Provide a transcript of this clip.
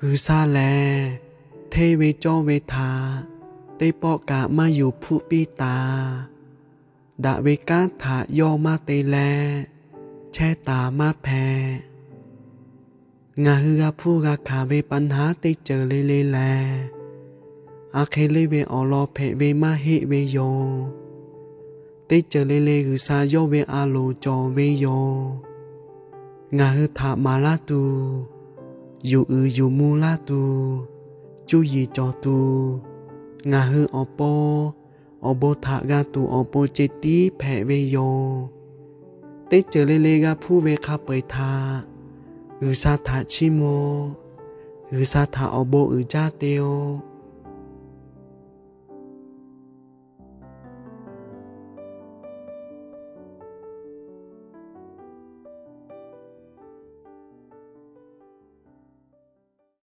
G'uiˬsha lehˬ, hteˇ ve cawˇ ve htaꞈ teˇ pawˆ kaꞈ maˇ yuˬ hpuˆ piˇ taˍ. Daꞈ ve kanˉ htaꞈ yawˇ maˇ te leh, chehˇ taˍ maˇ hpehꞈ. Ngaˬ hui g'a hpuˇ g'a hkanˍ ve pa naˉ teˇ ceuˬ le le lehˬ, a hk'e leˇ ve awˬ lawn hpehꞈ ve maˇ heˆ ve yoˬ. Teˇ ceuˬ le le G'uiˬsha yawˇ ve a loˍ cawˬ ve yoˬ. Ngaˬ hui htaꞈ maˍ laˇ tuˬ, yuˬ uiˍ yuˬ mvuh laˇ tuˬ, cuˇ yiˍ cawˬ tuˬ, ngaˬ hui awˬ pon awˬ bon htaꞈ g'a tuˬ awˬ pon ceh tiˉ hpehꞈ ve yoˬ. Teˇ ceuˬ le le g'a hpuˇ ve hk'a peu-eˬ htaꞈ G'uiˬsha htaꞈ chiˇ mvuh-oˆ. G'uiˬsha htaꞈ awˬ bon uiˍ jaˇ te-oˆ.